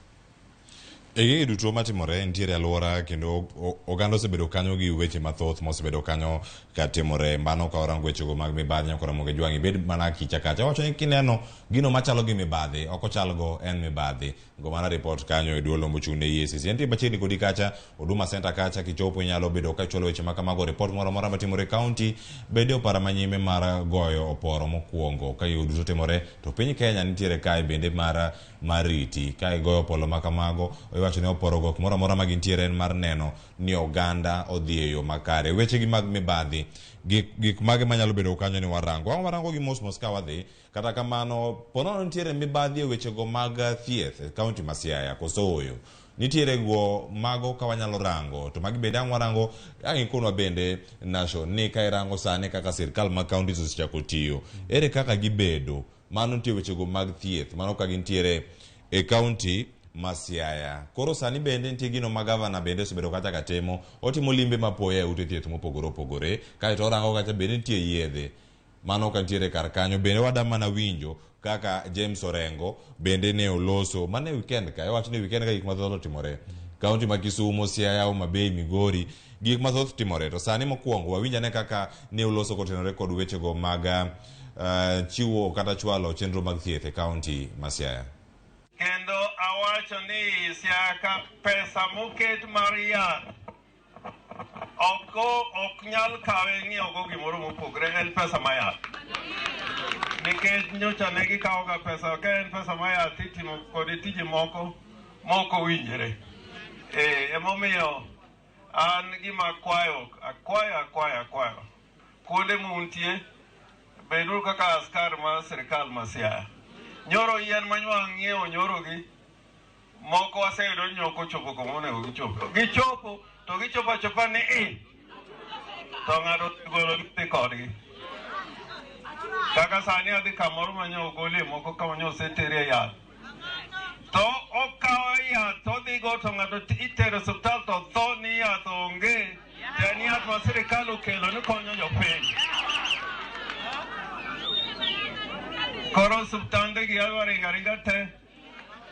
E gigi duto matimore nitiere alwora kendo oganda osebedo kanyo gi weche mathoth mosebedo kanyo katimore. Mano ka warango wechego mag mibadhi nyaka Ramogi Jwang' ibed mana kicha kacha wacho ni kineno gino machalo gi mibadhi ok ochalgo en mibadhi. Go mana report kanyo e duol mochung' ne EACC entie machiegni kodi kacha Huduma Center kacha. Kichopo inyalo bedo ka ichwalo weche ma kamago, report moro amora matimore e county bede opara manyime mar goyo oporo mokwongo ka gigo duto timore. To piny Kenya nitiere kae bende mar riti ka igoyo opolo ma kamago iwacho ni oporogo kumoro amora ma gintiere en mar neno ni oganda odhi e yo makare. Weche gi mag mibadhi gik mage manyalo bedo kanyo ni warango ang' warango gi mos mos ka wadhi. Kata kamano ponono nitiere mibadhi e wechego mag thieth e kaunti ma Siaya koso oyo nitiere go mago ka wanyalo rango to magi bende ang' warango ang' ikonwa bende Nation ni ka irango sani kaka sirkal mag counties osechako tiyo ere kaka gibedo. Mano nitie wechego mag thieth mano ka gintiere e kaunti ma Siaya. Koro sani bende nitie gino ma gavana bende osebedo kacha ka timo, otimo limbe mapoya e ute thieth mopogore opogore kaeto orango kacha bende nitie yedhe mano ka nitiere kar kanyo. Bende wada mana winjo kaka James Orengo bende ne oloso mana e weekend ka iwacho ni weekend ka gik mathoth otimore kaunti ma Kisumu, Siaya, Homa Bay, Migori, gik mathoth timore. To sani mokwongo wawinj ane kaka ne oloso kotenore kod wechego mag chiwo kata chwalo chenro mag thieth e kaunti ma Siaya. Kendo awacho ni Siaya ka pesa moket mar yath ok nyal kawe ng'iewogo gimoro mopogre, en pesa ma yath. Nikech nyocha ne gikawoga pesa, ka en pesa ma yath itimo kode tije moko mok owinjore. Emomiyo an gima akwayo, akwayo, akwayo, akwayo. Kuonde muntie, beduru kaka askar mar sirikal ma Siaya. Nyoro yien ma nywa ng'iewo nyoro gi, moko waseyudo ni ok ochopo kuma onego gichopo. Gichopo, to gichopo achopa ni i. To ng'ato golo dhi kodgi. Kaka sani adhi kamoro ma nyo ogolie moko kama nyo oseterie yath. To okawo yath to odhigo to ng'ato itero e osiptal to tho ni yath onge. To en yath ma sirikal okelo ni konyo jopiny. Koro osiptande gi adwa ringo aringa te.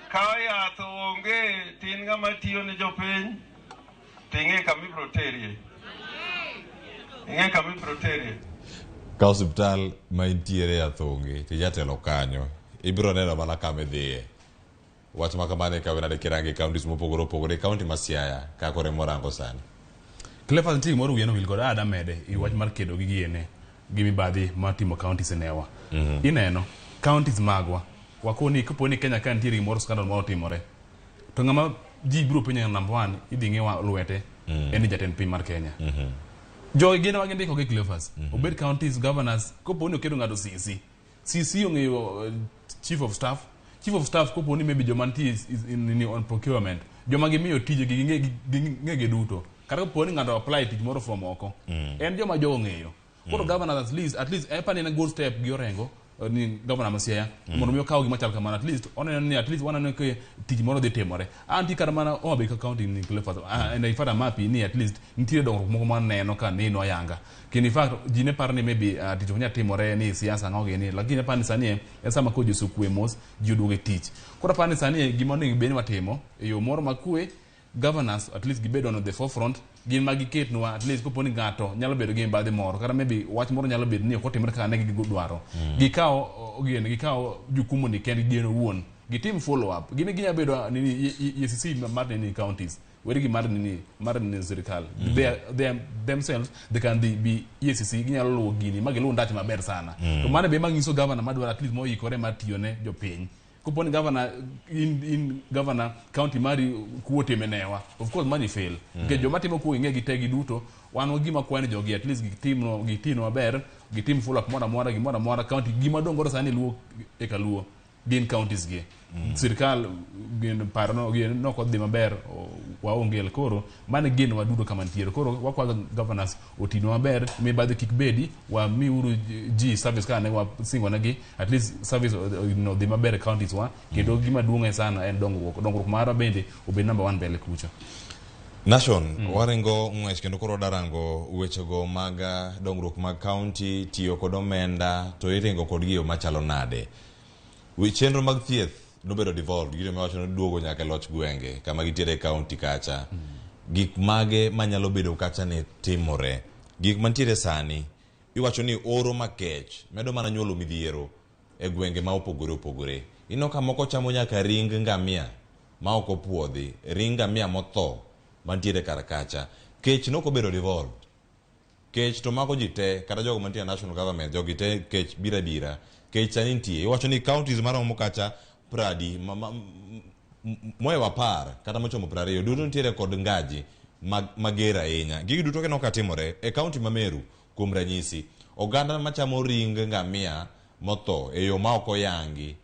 Ka yath onge to in ng'ama tiyo ne jopiny to ing'e kama ibiro terie. Ing'e kama ibiro terie. Ka osiptal ma intiere yath onge to jatelo kanyo, ibiro neno mana kama idhiye. Wach ma kamano ikawe nade kirango e counties mopogore opogore, county ma Siaya kaka oremo rango sani. Cleophas nitie gimoro wiya nowil godo ada mede i wach mar kedo gi giene gi mibadhi matimo counties e newa. Ineno counties magwa wakoni kapo ni Kenya ka nitiere gimoro scandal moro otimore to ng'ama ji biro penjo number one idhi ng'i lwete en ni jatend piny mar Kenya. Jogi gin ema gindiko gi Cleophas. Obed counties governors kopo ni oketo ng'ato CC. CC ong'eyo chief of staff. Chief of staff kopo ni maybe joma nitie is on procurement. Joma gimiyo tije gi ging'e gi duto. Kata kopo ni ng'ato apply tich moro from oko. En joma jogo ong'eyo. Koro governors at least apani en a good step gi Orengo ni governor ma Siaya mondo mi okaw gima chal kamano at least oneno ni at least waneno ka tich moro dhi timore. Antie kata mana Homa Bay County ni Cleophas and in fact I'm happy ni at least nitiere dongruok moko maneno ka neno ayanga. Kendo in fact ji ne paro ni maybe tich ok nyal timore ni siasa ang'o gini lakini aparo ni sani en sama koro ji osekwe mos ji oduogo e tich. Koro aparo ni sani gima onego bed ni watimo e yo moro makwe governors at least gibed on the forefront gin ma giketnwa at least kopo ni ng'ato nyalo bedo gi mibadhi moro kata maybe wach moro nyalo bedo ni ok otimore kaka ne gidwaro gikaw gin gikaw jukumu ni kendgi gin owuon gitim follow up gin ginya bedo nini EACC mar nini counties weri gi mar nini sirikal they are themselves they can be EACC ginyalo luwo gini ma giluw ndach maber sana to mano be manyiso governor madwaro at least moikore mar tiyo ne jopiny kopo ni governor in governor county mari kuo time newa of course money fail nikech joma timo kuo ing'e gi te giduto wan gima kwayo ni jogi at least gitimno gitinwa maber gitim follow up moro amora gimoro amora county gima dong' godo sani luo e kaluo gin counties gi sirikal gin paro gin nok odhi maber waonge koro mano e geno waduto kama nitiere koro wakwayo governors otinwa maber mibadhi kik bedi wamiuru ji service kaka ne wasingo negi at least service no dhi maber e counties wa kendo gima duong' sana en dongruok dongruok marwa bende obed number one mbele kucha. Nation waringo ng'wech kendo koro wadarango wechego mag dongruok mag county tiyo kod omenda to iringo kodgi e yo machalo nade. Wi chenro mag thieth nobedo devolved gino miwacho ni duogo nyaka e loch gwenge kama gintiere e county kacha. Gik mage manyalo bedo kacha ni timore. Gik mantiere sani iwacho ni oro makech medo mana nyuolo midhiero e gwenge ma opogore opogore. Ineno ka moko chamo nyaka ring ngamia ma ok opuodhi, ring ngamia motho mantiere kar kacha. Kech nok obedo devolved. Kech to mako ji te kata jogo mantie e national government jogi te kech biro abira. Kech sani nitie. Iwacho ni counties maromo kacha pradi mohewo 10 kata mochomo 20 duto nitiere kod ngaji mager ahinya. Gigi duto kineno ka timore e county ma Meru kuom ranyisi, oganda machamo ring ngamia motho e yo ma ok oyangi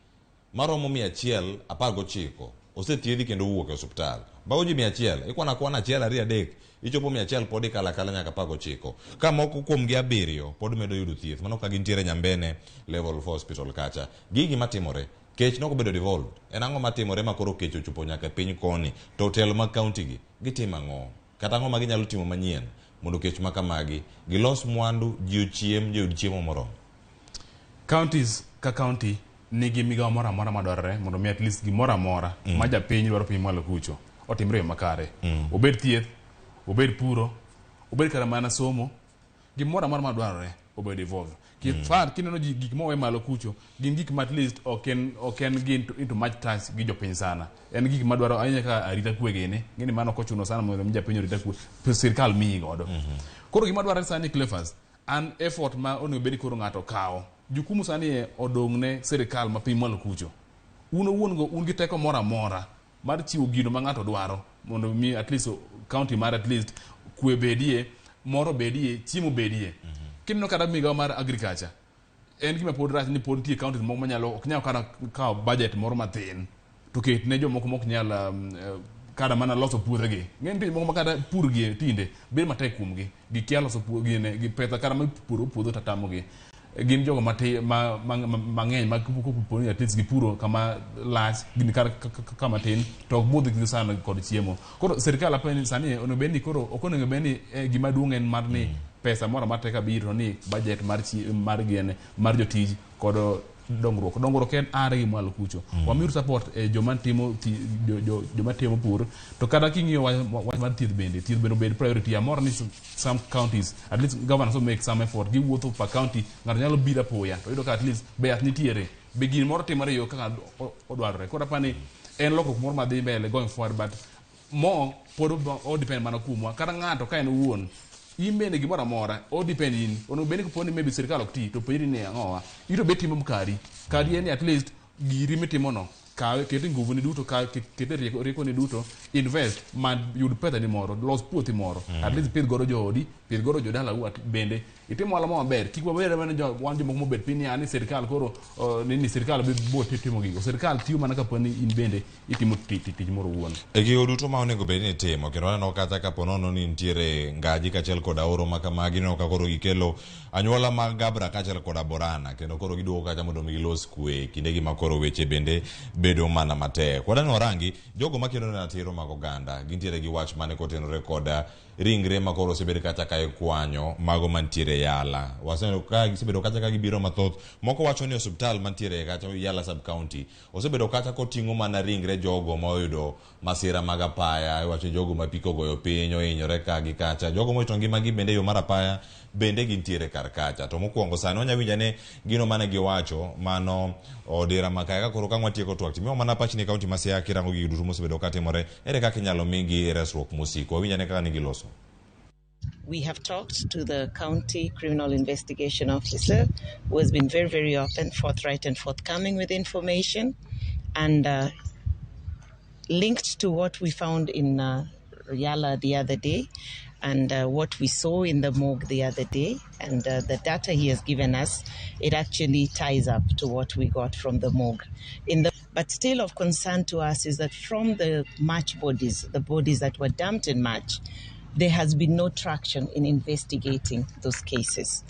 maromo 119 osethiedhi kendo owuok e osuptal. Mago ji 100, ikwano akwana 1, 2, 3, ichopo 100 pod ikalo akala nyaka 19. Ka moko kuomgi 7 pod medo yudo thieth, mano ka gintiere Nyambene level 4 hospital kacha. Gigi matimore, kech nok obedo devolved. En ang'o matimore ma koro kech ochopo nyaka e piny koni? To telo mag county gi, gitimo ang'o? Kata ang'o ma ginyalo timo manyien mondo kech ma kamagi gilos mwandu, ji ochiem, ji oyud chiemo moromo? Counties ka county nigi migawo moro amora madwarore mondo mi at least gimoro amora ma japiny dwaro piny mwalo kucho otimre e yo makare. Obed thieth, obed puro, obed kata mana somo, gimoro amora madwarore. obedo devolved. Far kineno ji gik mowe malo kucho gin gik ma at least ok en gi into much touch gi jopiny sana. En gik madwaro ahinya ka arita kwe gini ng'eni mano ok ochuno sana mondo mi japiny orita kwe, sirkal miyi godo. Koro gima dwarore sani, Cleophas, an effort ma onego bed ni koro ng'ato kawo jukumu sani e odong' ne sirkal ma piny malo kucho. Un owuon go un gi teko moro amora mar chiwo gino ma ng'ato dwaro mondo mi at least county mar at least kwe bedie, moro bedie, chiemo bedie. Kineno kata migawo mar agriculture, en gima pod rach ni pod nitie counties moko manyalo ok nyal kata kawo budget moro mathin to ket ne jomoko mok nyal kata mana loso puothegi. Ng'e nitie jomoko ma kata pur gi tinde bedo matek kuomgi, gikia loso gine gi pesa kata ma puro puodho tatamogi. Gin jogo mati ma mang'eny ma kopo ni at least gipuro kama lach gin kar kama tin to ok budh gi sana kod chiemo. Koro sirikal apenjo ni sani onego bed ni koro ok onego bed ni gima duong' en mar ni pesa moro amora ka biro ni budget mar chi, mar gene mar jotij kod dongruok. Dongruok en are gi mwalo kucho. Wamiuru support e joma timo joma timo pur. To kata king'iyo wach mar thieth bende, thieth bende obed priority. Amor ni some counties at least governors will make some effort, giwuotho per county, ng'ato nyalo biro apoya to yudo ka at least be yath nitiere, be gimoro timore e yo kaka odwarore. Koro apani en lokruok moro madhi mbele going forward, but mo pod o depend mana kuomwa. Kata ng'ato ka en owuon, in bende gimoro amora o depend in. Onego bed ni kopo ni maybe sirikal ok ti to penjri ni ang'owa ito be timo kari kari en ni at least giri mitimono kawe, ket nguvu ni duto, ket rieko ni duto, invest ma yud pesa ni moro, los puothi moro, at least pidh godo joodi, pidh godo jodalau. At bende itim ohala mo maber. Kik wabed mana wan jomoko mobet piny ni ani sirikal koro ni sirikal bo timo gigo. Sirikal tiyo mana kapo ni in bende itimo tich moro owuon. E gigo duto ma onego bed ni itimo, kendo aneno kata kapo nono ni nitiere ngaji kaachiel kod aoro ma kamagi, ineno ka koro gikelo anyuola mag Gabra kaachiel koda Borana, kendo koro giduogo kacha mondo mi gilos kwe kindegi ma koro weche bende bedo mana matek. Wadani warangi jogo makedo ne ratiro mag oganda gintiere gi wach mane kotenore koda ringre ma koro osebed kacha ka ikwanyo mago mantiere Yala. Waseneno ka gisebedo kacha ka gibiro mathoth. Moko wacho ni osiptal mantiere kacha Yala sub county osebedo kacha koting'o mana ringre jogo ma oyudo masira mag apaya. Iwacho ni jogo ma apiko ogoyo piny ohinyore ka gi kacha, jogo mowito ngimagi bende e yo mar apaya bende gintiere kar kacha. To mokwongo sani wanya winjo ane gino mane giwacho mano odira makaya. Ka koro ka watieko twak timiwa mana pachni e kaunti ma Siaya kirango gigo duto mosebedo katimore, ere kaka inyalo migi resruok mosiko? Wawinj ane kaka ne giloso. We have talked to the county criminal investigation officer, who has been very, very open, forthright, and forthcoming with information. And linked to what we found in Yala the other day and what we saw in the morgue the other day, and the data he has given us, it actually ties up to what we got from the morgue. But still of concern to us is that from the March bodies, the bodies that were dumped in March, there has been no traction in investigating those cases.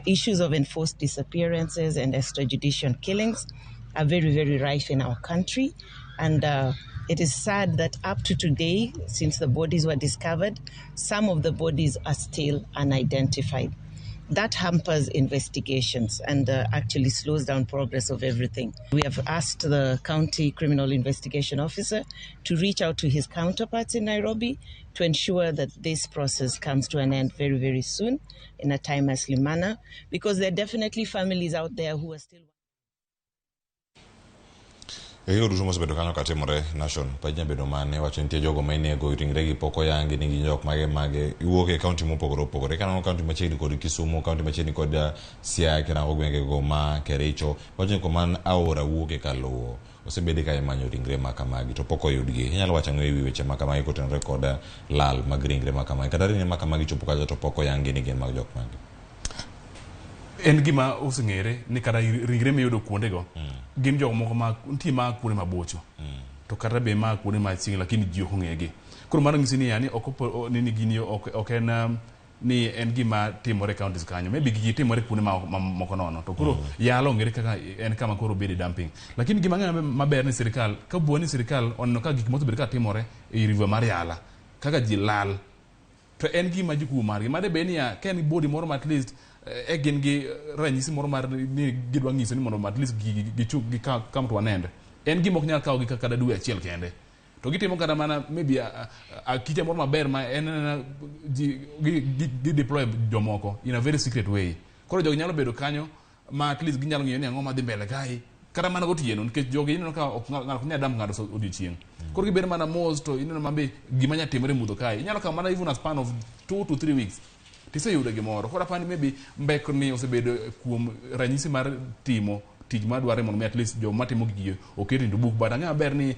Issues of enforced disappearances and extrajudicial killings are very, very rife in our country. And it is sad that up to today, since the bodies were discovered, some of the bodies are still unidentified. That hampers investigations and actually slows down progress of everything. We have asked the county criminal investigation officer to reach out to his counterparts in Nairobi to ensure that this process comes to an end very, very soon in a timely manner, because there are definitely families out there who are still. E gigo duto mosebedo kanyo katimore nation pach nyabedo mane wacho nitie jogo ma inego ringregi pok oyangi ni gin jok mage mage iwuok e kaunti mopogore opogore. Kaneno kaunti machiegni kod Kisumu, kaunti machiegni kod Siaya, kirango gwengego ma Kericho, wacho ni kuma aora wuok e kaluwo osebedi ka imanyo ringre ma kamagi to pok oyudgi. Inyalo wacho ang'o ewi weche ma kamagi kotenore kod lal mag ringre ma kamagi kata ringre ma kamagi chopo kacha to pok oyangi ni gin mag jok mage? En gima oseng'ere ni kata ringre miyudo kuondego gin jok moko ma nitie ma kuonde mabocho to kata be ma kuonde machiegni, lakini ji ok ong'egi. Koro mano nyisi ni yani ok ni gini ok en ni en gima timore e counties kanyo. Maybe gigi timore kuonde ma moko nono to koro Yala ong'ere kaka en kama koro bede dumping. Lakini gima ang'eyo maber ni sirikal kabuo ni sirikal oneno ka gik mosebedo ka timore ei river mar Yala kaka ji lal to en gima jukumu margi made bed niya ka en body moro ma at least gin gi ranyisi moro mar ni gidwa nyiso ni mondo at least gichuk gi come to an end. En gima ok nyal kawo gi kata dwe achiel kende to gitimo kata mana maybe akicha moro maber ma en ji gi deploy jomoko in a very secret way. Koro Koro jogi nyalo bedo kanyo ma at least ginyalo ng'iyo ni ang'o madhi mbele kae kata mana gotieno, nikech jogi ineno ka ok ng'ato ok nyal dump ng'ato odiochieng'. Koro gibedo mana mos, to ineno mabe gima nya timore mudho kae inyalo kawo mana even a span of 2 to 3 weeks tiseyudo gimoro. Koro apani maybe mbekni osebedo kuom ranyisi mar timo tich madwarre mondo mi at least joma timo gigi oket into book. But ang'e maber ni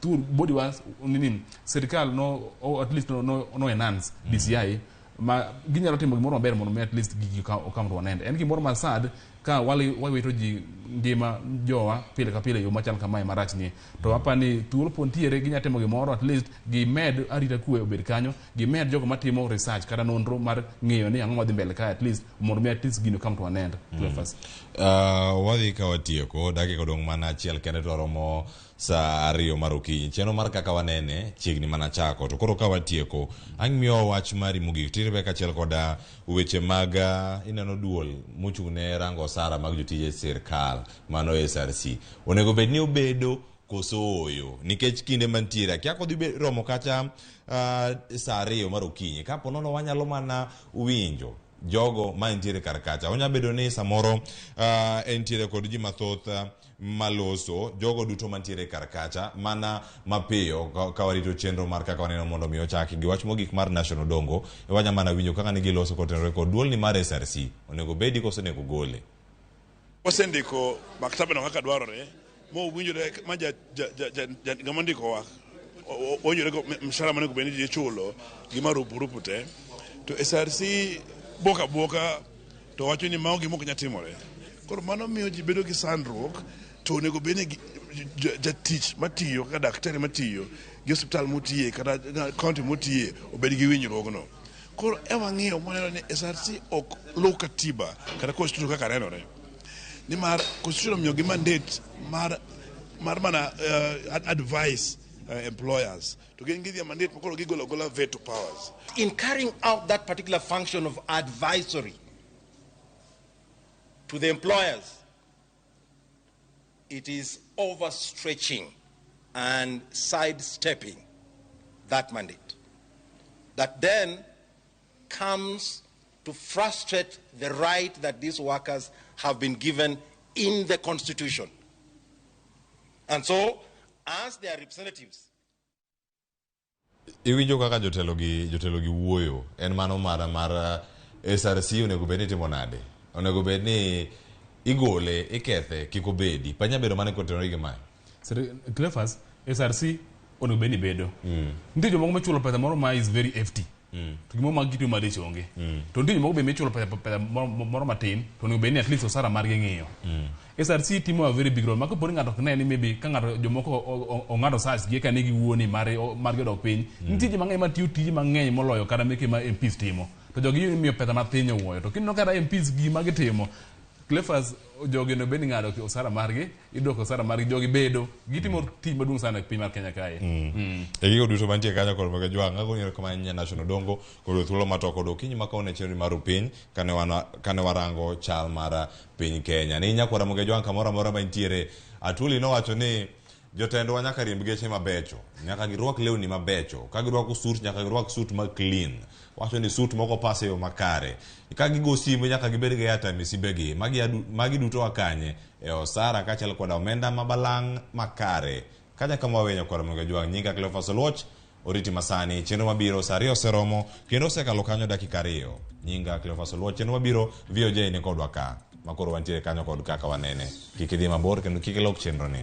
through body was nini sirikal no at least no enhance DCI ma ginyalo timo gimoro maber mondo mi at least gigi okam to an end. En gimoro ma sad ka wali wawito ji ngima jowa pile ka pile e yo machal kamae marach ni. To apani thuolo pod ntiere, ginya timo gimoro, at least gimed arita kwe obed kanyo, gimed jogo matimo research kata nonro mar ng'iyo ni ang'o madhi mbele kae, at least mondo mi at least gino come to an end. Cleophas. Wadhi ka watieko, dakika odong' mana achiel kende to romo saa 2 mar okinyi. Chenro mar Kaka Wanene chiegni mana chako. To koro ka watieko, ang' miyowa wach mari mogik tiribe kaachiel koda weche mag ineno duol mochung' ne rango osara mag jotije sirkal, mano SRC. Onego bed ni obedo koso ooyo? Nikech kinde mantiere akia kodhi romo kata saa 2 mar okinyi, kapo nono wanyalo mana winjo jogo ma nitiere kar kacha. Onya bedo ni samoro entiere kod ji mathoth maloso jogo duto mantiere kar kacha mana mapiyo ka warito chenro mar Kaka Waneno mondo mi ochaki gi wach mogik mar National Dongo. Wanya mana winjo kaka ne giloso kotenore kod duolni mar SRC, onego bedi koso onego gole? Wasendiko maktaba no kaka dwarore mowinjore ma ng'ama ndikowa owinjore go mshahara monego bed ni ichulo gi marupurupu te. To SRC buok abuoka to wacho ni mago gima ok nyal timore. Koro mano miyo ji bedo gi sandruok. To onego bed ni jatich matiyo kaka daktari matiyo gi osiptal motiye kata county motiye obed gi winjruogno. Koro e wang'iyo mwaneno ni SRC ok luw katiba kata constitution kaka nenore, nimar constitution omiyogi mandate mar mana advice employers, to gin gidhi e mandate ma koro gigolo agola veto powers. In carrying out that particular function of advisory to the employers, it is overstretching and sidestepping that mandate. That then comes to frustrate the right that these workers have been given in the Constitution. And so, as their representatives, Iwinjo kaka jotelo gi wuoyo. En mano mar SRC onego bed ni itimo nade? Onego bed ni igole, ikethe, kik obedi panya bedo mana kotenore gi mae. Cleophas, SRC onego bed ni bedo. Nitie jomoko michulo pesa moro ma is very hefty, to gimoro mag gitimo malich onge. To nitie jomoko be michulo pesa moro matin, to onego bed ni at least osara margi ng'iyo. SRC timo a very big role ma kapo ni ng'ato ok ne ni maybe ka ng'ato jomoko ong'ado search gi eka ne giwuo ni mare margi odok piny. Nitie ji mang'eny matiyo tije mang'eny moloyo kata meke ma MPs timo, to jogi imiyo pesa mathin owuoyo. To kineno kata MPs gima gitimo, Cleophas, jogi onego bed ni ng'ado osara margi, idwoko osara margi, jogi bedo gitimo tich maduong' sana e piny mar Kenya kae. E gigo duto mantie kanyo kod mag jwang' agoni erokamano ahinya National Dongo kod thuolo matoko kod okinyi ma kawuono e chenro mar piny kane warango chal mar piny Kenya. Ni nyakwara Moge Jwang' kamoro amora ma intiere, Atuli nowacho ni jotendwa nyaka riemb geche mabecho, nyaka girwak lewni mabecho, ka girwako suit nyaka girwak suit ma clean. Wacho ni suit moko pas e yo makare. Ka gigo simu nyaka gibed gi airtime e simbegi. Magi duto wakanye e osara kaachiel koda omenda mabalang' makare. Kacha kama wawe nyakwara Moge Jwang', nyinga Cleophas Oluoch, oriti masani chenro mabiro saa 2 oseromo kendo osekalo kanyo dakika 2. Nyinga Cleophas Oluoch, chenro mabiro VOJ ni kodwa ka makoro wantiere kanyo kod Kaka Wanene. Kik idhi mabor kendo kik ilok chenro ni.